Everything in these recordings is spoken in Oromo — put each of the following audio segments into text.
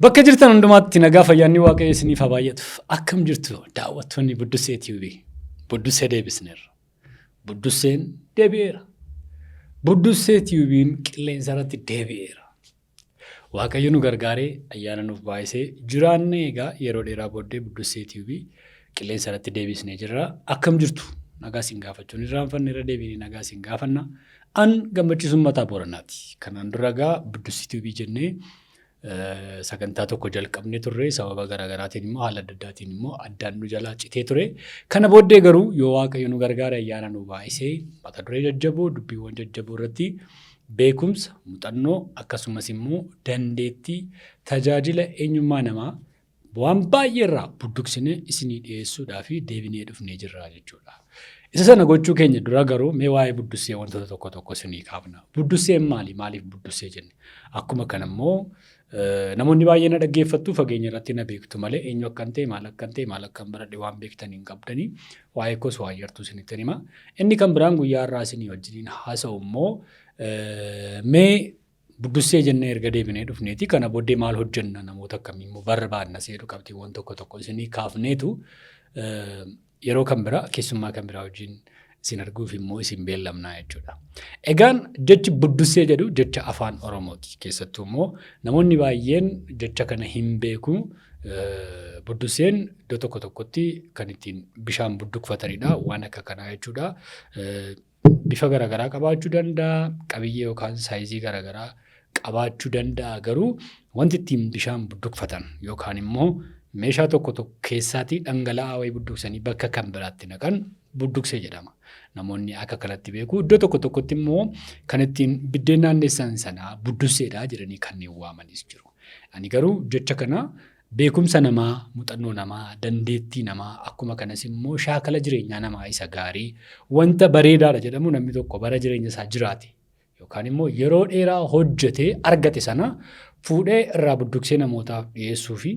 Bakka jirtan hundumaatti nagaa fayyaanni Waaqayyo isiniif haa baay'atu. Akkam jirtu daawwattoonni Buddusee TV? Buddusee deebisneerra. Budduseen deebi'eera. Buddusee TV'n qilleensa irratti deebi'eera. Waaqayyo nu gargaaree ayyaana nuuf baay'isee jiraannee egaa yeroo dheeraa booddee Buddusee TV qilleensa irratti deebisnee jirra. Akkam jirtu? Nagaa isin gaafachuun irraanfanne irra deebinee nagaa isin gaafanna. An Gammachiis Uummataa Booranaati. Kanaan dura egaa Buddusee TV jennee sagantaa tokko jalqabnee turre, sababa garaagaraatiin immoo haala adda addaatiin immoo addaan nu jalaa citee ture. Kana booddee garuu yoo Waaqayyo nu gargaare ayyaana nu baay'isee mata duree jajjaboo dubbiiwwan jajjaboo irratti beekumsa, muuxannoo akkasumas immoo dandeettii tajaajila eenyummaa namaa waan baay'ee irraa budduqsinee isinii dhiyeessuudhaa fi deebinee dhufnee jirra jechuudha. Isa sana gochuu keenya dura garuu mee waa'ee buddussee wantoota tokko tokko isinii kaafna. Buddusseen maali? Maaliif buddussee jenne? Akkuma kana immoo namoonni baay'een na dhaggeeffattu, fageenya irratti na beektu malee eenyu akkan ta'e, maal akkan ta'e, maal akkan baradhe waan beektan hin qabdanii. Waa'ee koos waan yartuu isinitti hima. Inni kan biraan guyyaa har'aa isinii wajjiniin haasa'u immoo mee Buddussee jennee erga deebinee dhufneeti kana booddee maal hojjenna, namoota akkamii immoo barbaadna seedu qabxiiwwan tokko tokko isinii kaafneetu yeroo kan biraa keessummaa kan biraa wajjin isin arguuf immoo isin beellamnaa jechuudha. Egaan jechi buddussee jedhu jecha afaan Oromooti. Keessattuu immoo namoonni baay'een jecha kana hin beeku. Buddusseen iddoo tokko tokkotti kan ittiin bishaan budduqfatanidha. Waan akka kanaa jechuudha. Bifa garaagaraa qabaachuu danda'a, qabiyyee yookaan saayizii garaagaraa qabaachuu danda'a, garuu wanti ittiin bishaan budduqfatan yookaan immoo meeshaa tokko tokko keessaatii dhangala'aa wayii budduqsanii bakka kan biraatti naqan budduqsee jedhama. Namoonni akka kanatti beeku. Iddoo tokko tokkotti immoo kan ittiin biddeen naannessan sana buddusseedha jedhanii kanneen waamanis jiru. Ani garuu jecha kana beekumsa namaa, muxannoo namaa, dandeettii namaa, akkuma kanas immoo shaakala jireenyaa namaa isa gaarii, wanta bareedaadha jedhamu namni tokko bara jireenya isaa jiraate yookaan immoo yeroo dheeraa hojjetee argate sana fuudhee irraa budduksee namootaaf dhiyeessuu fi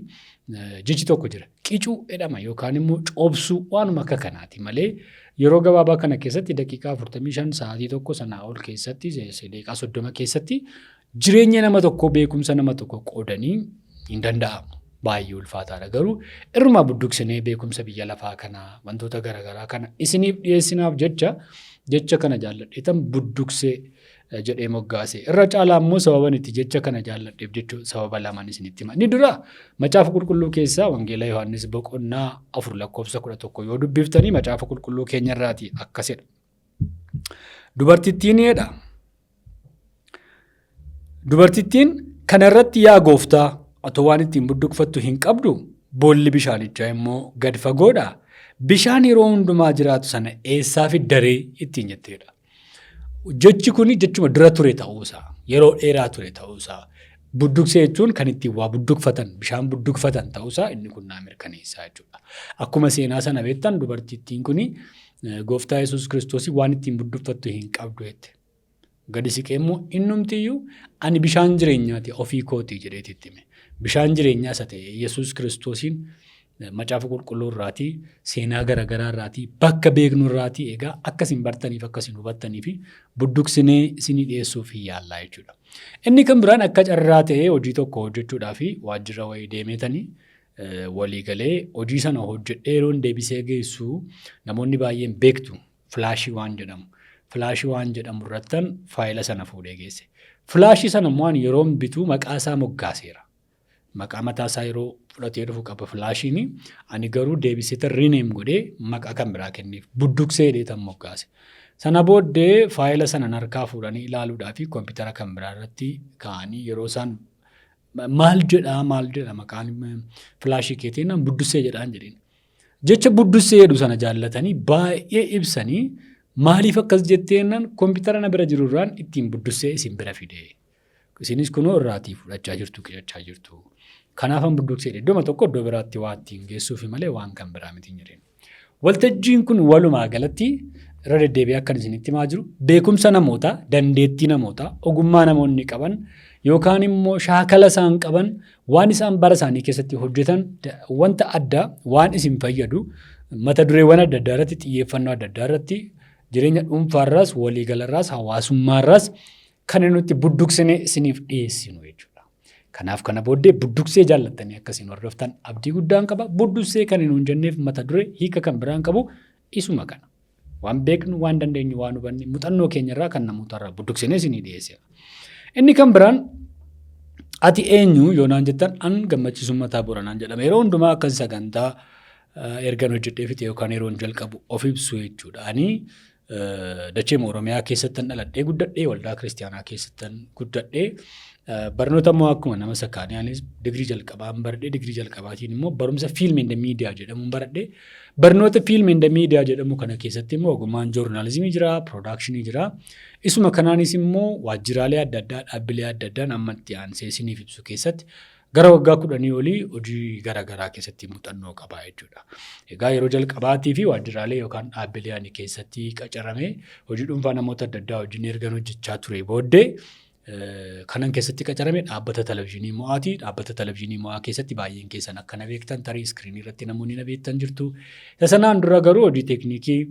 jechi tokko jira. Qicuu jedhama yookaan immoo coobsuu, waanuma akka kanaati malee yeroo gabaabaa kana keessatti daqiiqaa 45, sa'aatii tokko sanaa ol keessatti, daqiiqaa 30 keessatti jireenya nama tokkoo, beekumsa nama tokko qoodanii hin danda'amu. Baay'ee ulfaataadha. Garuu irrumaa budduqsinee beekumsa biyya lafaa kanaa, wantoota garaagaraa kana isiniif dhiyeessinaaf jecha jecha kana jaalladheetan budduqsee jedhee moggaase. Irra caalaa immoo sababan itti jecha kana jaalladheef jechuun sababa lamaan isinitti hima. Inni dura Macaafa Qulqulluu keessaa Wangeela Yohaannis boqonnaa 4 lakkoofsa 11 yoo dubbiftanii Macaafa Qulqulluu keenyarraati akkasidha. Dubartittiin jedha. Dubartittiin kana irratti, yaa gooftaa, atoo waan ittiin budduqfattu hin qabdu, boolli bishaanichaa immoo gad fagoodha. Bishaan yeroo hundumaa jiraatu sana eessaa fiddaree ittiin jetteedha. Jechi kun jechuma dura ture ta'uusaa, yeroo dheeraa ture ta'uusaa, budduqsee jechuun kan ittiin waa budduqfatan, bishaan budduqfatan ta'uusaa inni kun naa mirkaneessaa jechuudha. Akkuma seenaa sana beektan dubartittiin kun gooftaa Yesuus Kiristoosii waan ittiin budduqfattu hin qabdu jette. Gadi siqee immoo innumtiyyuu ani bishaan jireenyaati ofii kootii jedheeti itti hime. Bishaan jireenyaa isa ta'e Yesuus Kiristoosiin Macaafa Qulqulluu irraatii, seenaa garaagaraa irraatii, bakka beeknu irraatii egaa akka isin bartaniif akka isin hubattanii fi budduqsinee isinii dhiyeessuuf yaallaa jechuudha. Inni kan biraan akka carraa ta'ee hojii tokko hojjechuudhaa fi waajjira wayii deemeetanii walii galee hojii sana hojjedhee yeroon deebisee geessu namoonni baay'een beektu filaashii waan jedhamu. Filaashii waan jedhamu irrattan faayila sana fuudhee geesse. Filaashii sana immoo ani yeroon bitu maqaa isaa moggaaseera. Maqaa mataa isaa yeroo fudhatee dhufu qaba filaashiin. Ani garuu deebiseetan rename godhee maqaa kan biraa kenneef. Budduqsee jedheetan moggaase. Sana booddee faayila sana harkaa fuudhanii ilaaluudhaa fi kompiitara kan biraa irratti kaa'anii yeroo isaan maal jedhaa, maal jedha maqaan filaashii keetiin, buddussee jedhaan jedheen. Jecha buddussee jedhu sana jaallatanii baay'ee ibsanii, maaliif akkas jetteennan kompiitara na bira jiru irraan ittiin buddussee isin bira fide. Isinis kunoo irraatii fudhachaa jirtu, qicachaa jirtu. Kanaafan budduqsee iddooma tokko iddoo biraatti waa ittiin geessuufi malee waan kan biraa miti hin jedheen. Waltajjiin kun walumaa galatti irra deddeebi'ee akkan isinitti himaa jiru beekumsa namootaa, dandeettii namootaa, ogummaa namoonni qaban yookaan immoo shaakala isaan qaban, waan isaan bara isaanii keessatti hojjetan, wanta addaa waan isin fayyadu, mata dureewwan adda addaa irratti, xiyyeeffannoo adda addaa irratti, jireenya dhuunfaarraas, waliigalarraas, hawaasummaarraas kan nuti budduqsine isiniif dhiyeessinu jechuudha. Kanaaf kana booddee budduksee jaallattanii akkasiin hordoftan abdii guddaan qaba. Budduksee kan hin jenneef mata duree hiika kan biraan qabu isuma kana. Waan beeknu, waan dandeenyu, waan hubanne, muuxannoo keenyarraa kan namootarraa budduksinee isinii dhiyeessina. Inni kan biraan ati eenyu yoo naan jettan, an Gammachiisuu Mataa Boranaan jedhama. Yeroo hundumaa akkan sagantaa ergan hojjedhee fixe yookaan yeroon jalqabu of ibsu jechuudha. Ani dachee Oromiyaa keessattan dhaladhee guddadhee, waldaa kiristiyaanaa keessattan guddadhee, barnoota immoo akkuma nama sakkaanii anis digirii jalqabaan baradhee, digirii jalqabaatiin immoo barumsa film and media jedhamuun baradhee. Barnoota film and media jedhamu kana keessatti immoo ogummaan joornaalizimii jira, production jira. Isuma kanaanis immoo waajjiraalee adda addaa, dhaabbilee adda addaan amma itti aansee isiniif ibsu keessatti gara waggaa 10 olii hojii garaagaraa keessatti muuxannoo qaba jechuudha. Egaa yeroo jalqabaatii fi waajjiraalee yookaan dhaabbilee ani keessatti qacarame, hojii dhuunfaa namoota adda addaa wajjin ergan hojjechaa ture booddee, kanan keessatti qacarame dhaabbata televizyiinii Mo'aati. Dhaabbata televizyiinii Mo'aa keessatti baay'een keessan akka na beektan, tarii iskiriinii irratti namoonni na beektan jirtu. Isa sanaan dura garuu hojii teeknikii,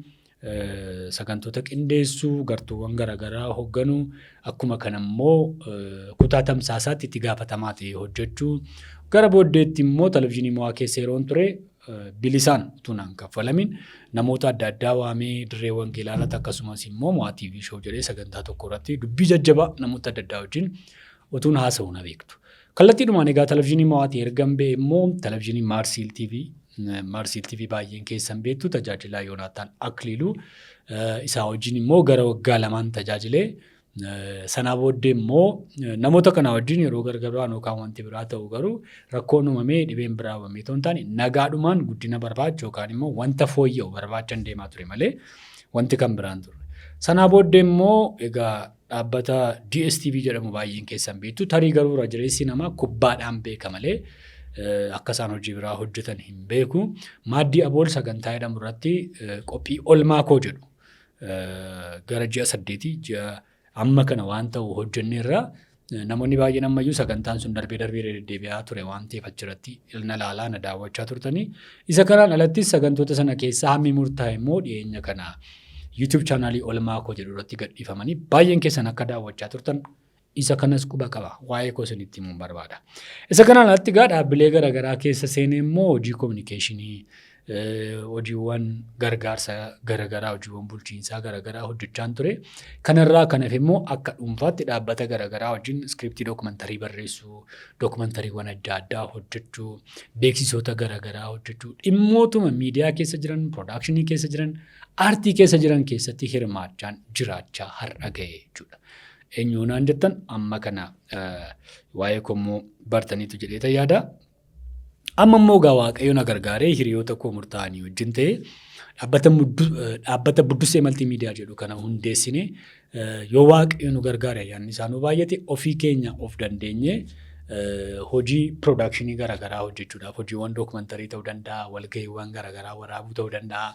sagantoota qindeessuu, gartuuwwan garaagaraa hoogganuu, akkuma kana immoo kutaa tamsaasaatti itti gaafatamaa ta'ee hojjechuu, gara booddeetti immoo televizyiinii Mo'aa keessa yeroon ture bilisaan utuu naan kaffalamin namoota adda addaa waamee dirree wangeelaa irratti, akkasumas immoo Mo'aa TV show jedhee sagantaa tokko irratti dubbii jajjabaa namoota adda addaa wajjin utuun haasa'u na beektu. Kallattiidhumaan egaa televizyiinii Mo'aatii ergan ba'e immoo televizyiinii Maarsiil TV, Maarsiil TV baay'een keessan beektu, tajaajilaa Yoonaataan Akliiluu isaa wajjin immoo gara waggaa 2n tajaajilee. Sanaa booddee immoo namoota kana wajjin yeroo gargar ba'an yookaan wanti biraa ta'u garuu rakkoon uumamee, dhibeen biraa uumamee otoo hin taane, nagaadhumaan guddina barbaacha yookaan immoo wanta fooyya'u barbaachan deemaa ture malee wanti kan biraan turre. Sanaa booddee immoo egaa dhaabbata DSTV jedhamu baay'een keessan beektu, tarii garuu irra jireessi namaa kubbaadhaan beeka malee akka isaan hojii biraa hojjetan hin beeku. Maaddii Abool sagantaa jedhamu irratti qophii olmaa koo jedhu gara ji'a 8, ji'a amma kana waan ta'u hojjenneerra. Namoonni baay'een ammayyuu sagantaan sun darbee darbee deddeebi'aa ture waan ta'eef achirratti na ilaalaa, na daawwachaa turtanii. Isa kanaan alattis sagantoota sana keessaa hammi murtaa'e immoo dhiyeenya kana YouTube chaanaalii Olmaa koo jedhu irratti gadhiifamanii baay'een keessan akka daawwachaa turtan isa kanas quba qaba. Waa'ee koo isinitti himuun barbaada. Isa kanaan alatti egaa dhaabbilee garaagaraa keessa seenee immoo hojii kominikeeshinii, hojiiwwan gargaarsa garaagaraa, hojiiwwan bulchiinsaa garaagaraa hojjechaan ture. Kanarraa kan hafe immoo akka dhuunfaatti dhaabbata garaagaraa wajjin iskiriptii dookumantarii barreessuu, dookumantariiwwan adda addaa hojjechuu, beeksisoota garaagaraa hojjechuu, dhimmootuma miidiyaa keessa jiran, piroodakshinii keessa jiran, aartii keessa jiran keessatti hirmaachaan jiraachaa har'a ga'e jechuudha. Eenyu naan jettan, amma kana waa'ee koo immoo bartaniitu jedhee yaada. Amma immoo egaa Waaqayyo na gargaaree hiriyoota koo murtaa'anii wajjin ta'ee dhaabbata Buddusee Maltiimiidiyaa jedhu kana hundeessine. Yoo Waaqayyo nu gargaare, ayyaanni isaa nu baay'ate, ofii keenya of dandeenye hojii piroodakshinii garaagaraa hojjechuudhaaf, hojiiwwan dookumantarii ta'uu danda'a, walga'iiwwan garaagaraa waraabuu ta'uu danda'a.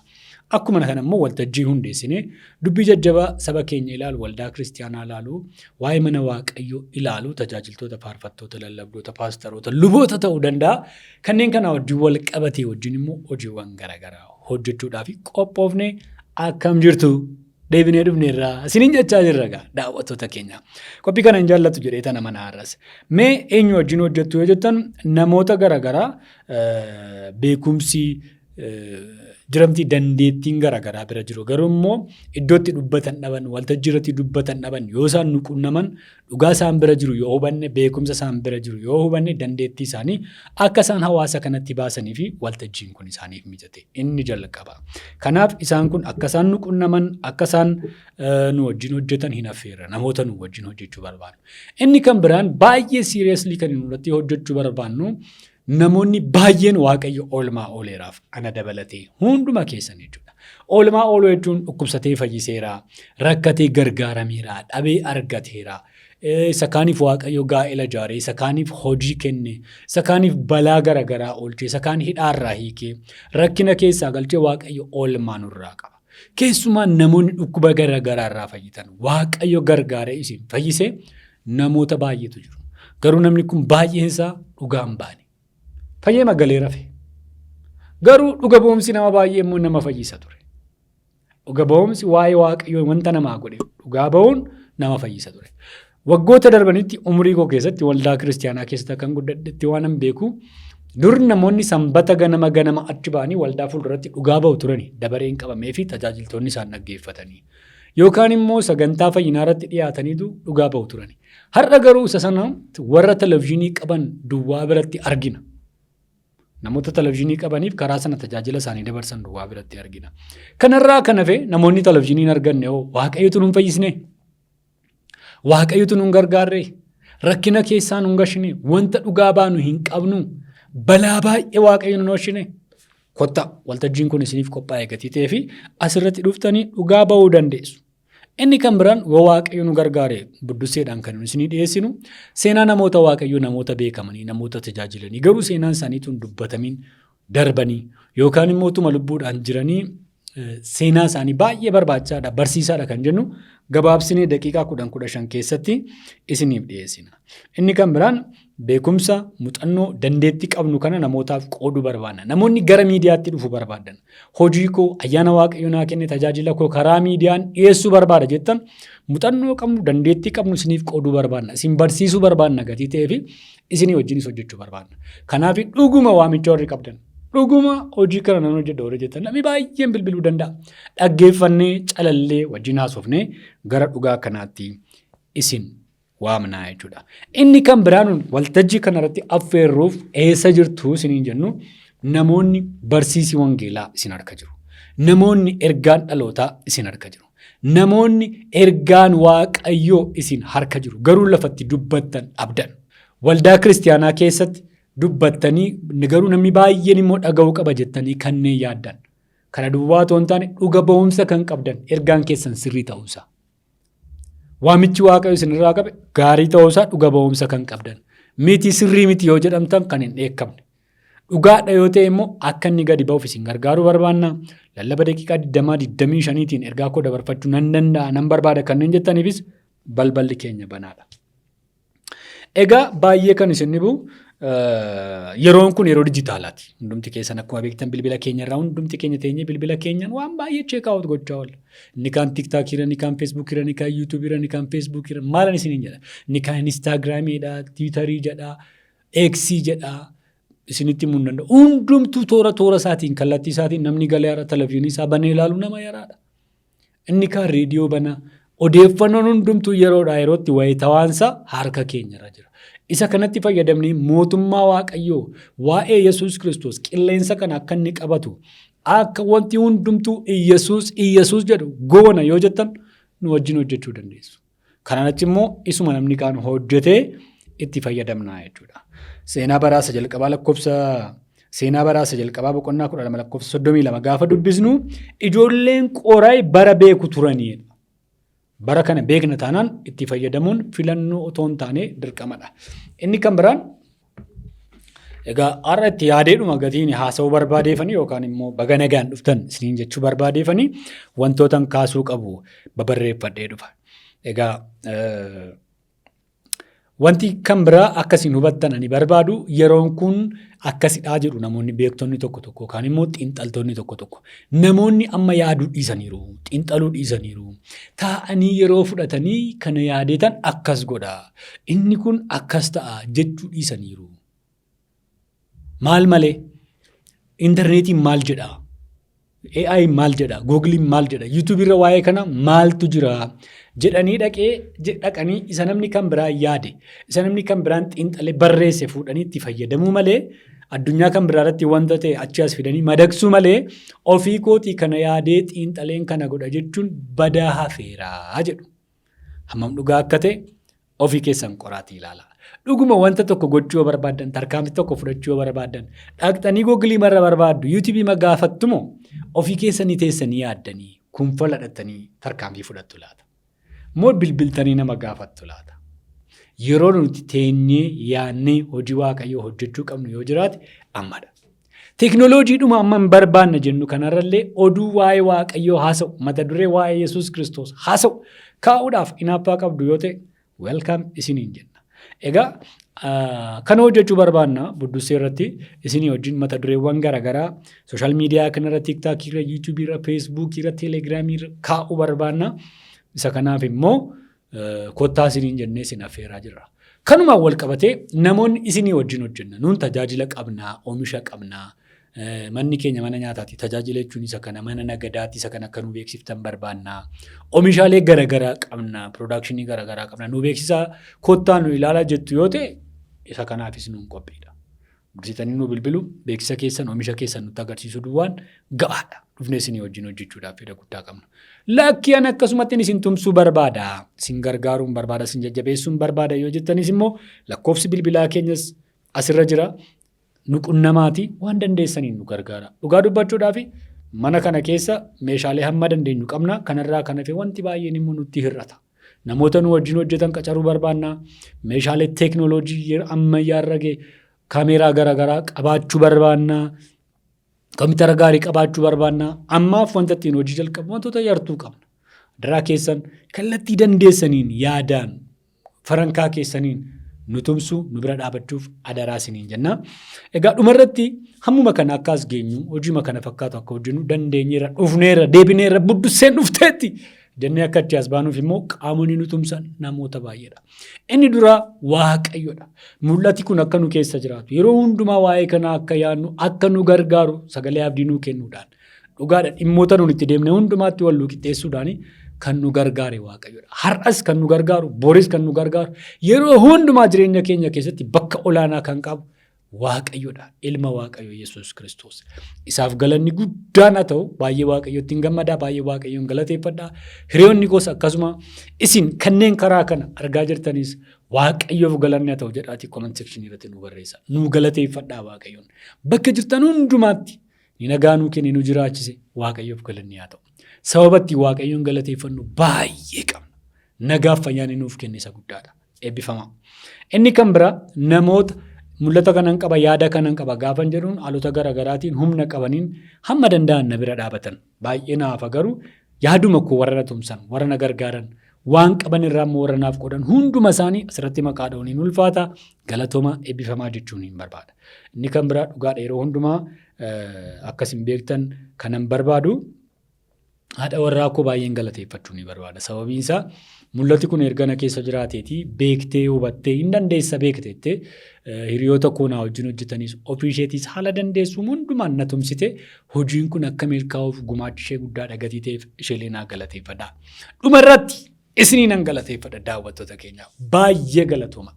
Akkuma kana immoo waltajjii hundeessine dubbii jajjabaa saba keenya ilaalu, waldaa kiristiyaanaa ilaalu, waa'ee mana Waaqayyoo ilaalu, tajaajiltoota, faarfattoota, lallabdoota, paastaroota, luboota ta'uu danda'a. Kanneen kana wajjin wal qabatee wajjin immoo hojiiwwan garaagaraa hojjechuudhaaf qophoofne. Akkam jirtu? Deebinee dhufneerraa isiniin jechaa jirra egaa daawwattoota keenya. Qophii kana hin jaallatu jedhee tana mana har'as. Mee eenyu wajjin hojjettu yoo jettan, namoota garaagaraa beekumsi jiramtii dandeettiin garaagaraa bira jiru, garuu immoo iddootti dubbatan dhaban, waltajjii irratti dubbatan dhaban, yoo isaan nu qunnaman, dhugaa isaan bira jiru yoo hubanne, beekumsa isaan bira jiru yoo hubanne, dandeettii isaanii akka isaan hawaasa kanatti baasanii fi waltajjiin kun isaaniif mijate inni jalqaba. Kanaaf isaan kun akka isaan nu qunnaman, akka isaan nu wajjin hojjetan hin affeerra, namoota nu wajjin hojjechuu barbaannu. Inni kan biraan baay'ee seriously kan nu irratti hojjechuu barbaannu, namoonni baay'een Waaqayyo oolmaa ooleeraaf, ana dabalatee hunduma keessan jechuudha. Oolmaa ooluu jechuun dhukkubsatee fayyiseera, rakkatee gargaarameera, dhabee argateera. Isa kaaniif Waaqayyo gaa'ela ijaare, isa kaaniif hojii kenne, isa kaaniif balaa garaagaraa oolche, isa kaan hidhaarraa hiikee, rakkina keessaa galchee Waaqayyo oolmaa nurraa qaba. Keessumaa namoonni dhukkuba garaagaraa irraa fayyitan, Waaqayyo gargaaree isin fayyise namoota baay'eetu jiru. Garuu namni kun baay'een isaa dhugaa hin baane. Fayyee magalee rafe. Garuu dhuga ba'umsi nama baay'ee immoo nama fayyisa ture. Dhuga ba'umsi waa'ee Waaqayyoo wanta namaa godhe dhugaa ba'uun nama fayyisa ture. Waggoota darbanitti umurii koo keessatti waldaa kiristiyaanaa keessatti akkan guddadhetti waan hin beeku, dur namoonni Sanbata ganama ganama achi ba'anii waldaa fuulduratti dhugaa ba'u turani, dabareen qabamee fi tajaajiltoonni isaan dhaggeeffatanii. Yookaan immoo sagantaa fayyinaa irratti dhiyaataniitu dhugaa ba'u turani. Har'a garuu isa sana warra televizyiinii qaban duwwaa biratti argina. Namoota televizyiinii qabaniif karaa sana tajaajila isaanii dabarsan duwwaa biratti argina. Kanarraa kan hafe namoonni televizyiinii hin arganne hoo, Waaqayyotu nun fayyisne? Waaqayyotu nun gargaarre? Rakkina keessaa nun gashine? Wanta dhugaa baanu hin qabnu? Balaa baay'ee Waaqayyo nun oolchine? Kottaa, waltajjiin kun isiniif qophaa'e gatii ta'ee fi asirratti dhuftanii dhugaa ba'uu dandeessu. Inni kan biraan, yoo Waaqayyo nu gargaare, budduseedhaan kan nu isinii dhiyeessinu seenaa namoota Waaqayyoo, namoota beekamanii, namoota tajaajilanii garuu seenaan isaanii tun dubbatamiin darbanii yookaan immoo utuma lubbuudhaan jiranii seenaa isaanii baay'ee barbaachisaadha, barsiisaadha kan jennu gabaabsinee daqiiqaa 10 15 keessatti isiniif dhiyeessina. Inni kan biraan beekumsa, muuxannoo, dandeettii qabnu kana namootaaf qooduu barbaanna. Namoonni gara miidiyaatti dhufuu barbaadan, hojii koo, ayyaana Waaqayyo naa kenne, tajaajila koo karaa miidiyaan dhiyeessuu barbaada jettan, muuxannoo qabnu, dandeettii qabnu isiniif qooduu barbaanna. Isin barsiisuu barbaanna gatii ta'ee fi isinii wajjinis hojjechuu barbaanna. Kanaaf dhuguma waamicha warri qabdan, dhuguma hojii kana nan hojjedha warri jettan, namni baay'een bilbiluu danda'a. Dhaggeeffannee, calallee, wajjin haasofnee gara dhugaa kanaatti isin waamnaa jechuudha. Inni kan biraa nun waltajjii kanarratti affeerruuf eessa jirtu isiniin jennu, namoonni barsiisi wangeelaa isin harka jiru. Namoonni ergaan dhalootaa isin harka jiru. Namoonni ergaan Waaqayyoo isin harka jiru. Garuu lafatti dubbattan dhabdan. Waldaa kiristiyaanaa keessatti dubbattanii garuu namni baay'een immoo dhaga'uu qaba jettanii kanneen yaaddan. Kana duwwaa otoo hin taane dhuga ba'umsa kan qabdan, ergaan keessan sirrii ta'uusaa. Waamichi Waaqayyo isinirraa qabe gaarii ta'uusaa dhuga ba'umsa kan qabdan. Miti, sirrii miti yoo jedhamtan kan hin dheekkamne. Dhugaadha yoo ta'e immoo akka inni gadi ba'uuf isin gargaaruu barbaanna. Lallaba daqiiqaa 20 25tiin ergaa koo dabarfachuu nan danda'a, nan barbaada kanneen jettaniifis balballi keenya banaadha. Egaa baay'ee kan isin dhibu, yeroon kun yeroo dijitaalaati. Hundumti keessan akkuma beektan bilbila keenya irraa hundumti keenya teenyee bilbila keenyaan waan baay'ee check out gochaa oolla. Inni kaan TikTok irra, inni kaan Facebook irra, inni kaan YouTube irra, inni kaan Facebook irra, maalan isiniin jedha. Inni kaan Instagramiidha, Twitterii jedha, X jedha. Isinitti himuu hin danda'u. Hundumtuu toora toora isaatiin, kallattii isaatiin namni galee har'a televizyinii isaa banee ilaalu nama yaraadha. Inni kaan reediyoo banaa. Odeeffannoon hundumtuu yeroodhaa yerootti wayitawaansa harka keenyarra jira. Isa kanatti fayyadamnee mootummaa Waaqayyoo, waa'ee Yesuus Kiristoos qilleensa kana akka inni qabatu, akka wanti hundumtuu Iyyasuus Iyyasuus jedhu goona yoo jettan, nu wajjin hojjechuu dandeessu. Kanaan achi immoo isuma namni kaan hojjetee itti fayyadamna jechuudha. Seenaa baraa isa jalqabaa lakkoofsa Seenaa baraa isa jalqabaa boqonnaa 12 lakkoofsa 32 gaafa dubbisnu, ijoolleen Qooraay bara beeku turaniidha. Bara kana beekna taanaan itti fayyadamuun filannoo otoo hin taane dirqamadha. Inni kan biraan, egaa har'a itti yaadeedhuma gatiin haasa'uu barbaadeefanii yookaan immoo baga nagaan dhuftan isiniin jechuu barbaadeefanii wantootan kaasuu qabu babarreeffadhee dhufa. Egaa wanti kan biraa akkasiin hubattan ani barbaadu, yeroon kun akkasidhaa jedhu namoonni beektonni tokko tokko yookaan immoo xiinxaltoonni tokko tokko. Namoonni amma yaaduu dhiisaniiru, xiinxaluu dhiisaniiru. Taa'anii yeroo fudhatanii kana yaadeetan akkas godha, inni kun akkas ta'a jechuu dhiisaniiru. Maal malee? Intarneetiin maal jedhaa? AI maal jedha? Googiliin maal jedha? YouTube irra waa'ee kana maaltu jira? Jedhanii dhaqanii isa namni kan biraa yaade, isa namni kan biraan xiinxalee barreesse fuudhanii itti fayyadamuu malee, addunyaa kan biraa irratti wanta ta'e achi as fidanii madaqsuu malee, ofii kootii kana yaadee xiinxaleen kana godha jechuun badaa hafeeraa jedhu. Hammam dhugaa akka ta'e ofii keessan qoraatii ilaalaa. Dhuguma wanta tokko gochuu yoo barbaaddan, tarkaanfii tokko fudhachuu yoo barbaaddan, dhaqxanii Googilii marra barbaaddu, yuutuubii ma gaafattu moo ofii keessanii teessanii yaaddanii kun faladhattanii tarkaanfii fudhattu laata? Moo bilbiltanii nama gaafattu laata? Yeroo nuti teenyee yaadnee hojii Waaqayyoo hojjechuu qabnu yoo jiraate ammadha. Teeknooloojiidhuma amma hin barbaanne jennu kanarrallee oduu waa'ee Waaqayyoo haasa'u, mata duree waa'ee Yesuus Kiristoos haasa'u kaa'uudhaaf inaaffaa qabdu yoo ta'e, welcome isiniin jenna. Egaa kana hojjechuu barbaanna. Buddussee irratti isinii wajjin mata dureewwan garaagaraa social media kanarra, TikTokii irra, YouTubeii irra, Facebookii irra, Telegramii irra kaa'uu barbaanna. Isa kanaaf immoo Kottaa isiniin jennee isin affeeraa jirra. Kanumaan wal qabatee namoonni isinii wajjin hojjenna. Nuun tajaajila qabnaa, oomisha qabnaa. Manni keenya mana nyaataati. Tajaajila jechuun isa kana, mana nagadaati, isa kana akka nu beeksiftan barbaanna. Oomishaalee garaagaraa qabna, production garaagaraa qabna. Nu beeksisaa, kottaa nu ilaalaa jettu yoo ta'e, isa kanaafis nuun qophiidha. Dursitanii nu bilbilu, beeksisa keessan, oomisha keessan nutti agarsiisuu duwwaan ga'aadha. Dhufnee isinii wajjin hojjechuudhaaf fedha guddaa qabna. Lakkii, ani akkasumatti isin tumsuu barbaada, isin gargaaruun barbaada, isin jajjabeessuun barbaada yoo jettanis immoo lakkoofsi bilbilaa keenyas asirra jira. Nu qunnamaati, waan dandeessaniin nu gargaara. Dhugaa dubbachuudhaaf mana kana keessa meeshaalee hamma dandeenyu qabna. Kanarraa kan hafe wanti baay'een immoo nutti hir'ata. Namoota nu wajjin hojjetan qacaruu barbaanna. Meeshaalee teeknooloojii ammayyaa irra ga'e, kaameeraa garaagaraa qabaachuu barbaanna. Kompiitara gaarii qabaachuu barbaanna. Ammaaf wanta ittiin hojii jalqabu wantoota yartuu qabna. Daraa keessan kallattii dandeessaniin, yaadaan, farankaa keessaniin nu tumsu, nu bira dhaabachuuf adaraa isiniin jenna. Egaa dhumarratti hammuma kana akka as geenyu, hojiima kana fakkaatu akka hojjennu dandeenyeerra, dhufneerra, deebineerra, buddusseen dhufteetti jennee akka achi as baanuuf immoo qaamonni nu tumsan namoota baay'eedha. Inni dura Waaqayyodha. Mul'ati kun akka nu keessa jiraatu, yeroo hundumaa waa'ee kanaa akka yaadnu akka nu gargaaru, sagalee abdii nuu kennuudhaan, dhugaadha, dhimmoota nuun itti deemne hundumaatti wal nu qixxeessuudhaan kan nu gargaare Waaqayyodha. Har'as kan nu gargaaru, boris kan nu gargaaru, yeroo hundumaa jireenya keenya keessatti bakka olaanaa kan qabu Waaqayyodha. Ilma Waaqayyo Yesuus Kiristoos. Isaaf galanni guddaan haa ta'u. Baay'ee Waaqayyotti hin gammadaa, baay'ee Waaqayyoon galateeffadha. Hiriyoonni koos akkasuma, isin kanneen karaa kana argaa jirtanis Waaqayyoof galanni haa ta'u jedhaatii comment section irratti nu barreessa. Nu galateeffadhaa Waaqayyoon. Bakka jirtan hundumaatti ni nagaa nuu kenne, nu jiraachise, Waaqayyoof galanni haa ta'u. Sababa itti Waaqayyoon galateeffannu baay'ee qabna. Nagaaf fayyaan inni nuuf kenne isa guddaadha. Eebbifama. Inni kan biraa namoota mul'ata kanan qaba, yaada kanan qaba gaafan jedhuun haalota garaagaraatiin humna qabaniin hamma danda'an na bira dhaabatan. Baay'ee naafa garuu yaaduma koo warra na tumsan, warra na gargaaran, waan qaban irraa immoo warra naaf qoodan hunduma isaanii asirratti maqaa dha'uun hin ulfaata. Galatooma, eebbifamaa jechuun hin barbaada. Inni kan biraa, dhugaadha, yeroo hundumaa akkas hin beektan kanan barbaadu, haadha warraa koo baay'een galateeffachuu ni barbaada. Sababiin isaa mul'ati kun erga na keessa jiraateetii beektee, hubattee, hin dandeessa beekteettee, hiriyoota koo naa wajjin hojjetanis, ofii isheetiis haala dandeessu hundumaan na tumsite, hojiin kun akka milkaa'uuf gumaachi ishee guddaa gatii ta'eef isheelee naa galateeffadha. Dhumarratti isinii nan galateeffadha, daawwattoota keenya, baay'ee galatooma.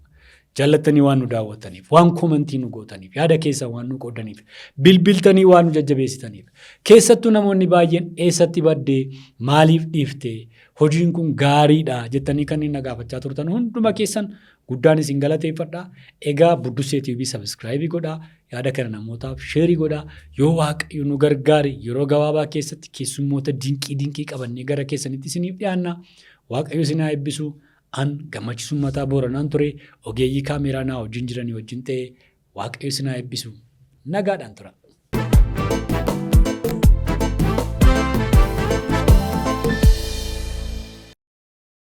Jaallattanii waan nu daawwattaniif, waan comment nu gootaniif, yaada keessan waan nu qoodaniif, bilbiltanii waan nu jajjabeessitaniif, keessattuu namoonni baay'een eessatti baddee, maaliif dhiiftee, hojiin kun gaariidha jettanii kanneen na gaafachaa turtan hunduma keessan guddaan isin galateeffadha. Egaa Buddusee TV subscribe godhaa, yaada kana namootaaf share godhaa. Yoo Waaqayyo nu gargaare yeroo gabaabaa keessatti keessummoota dinqii dinqii qabannee gara keessanitti isiniif dhiyaanna. Waaqayyo isin haa eebbisu. An Gammachiisuun Mataa Booranaan ture, ogeeyyii kaameeraa naa wajjin jiranii wajjin ta'e. Waaqayyo isin haa eebbisu. Nagaadhaan tura.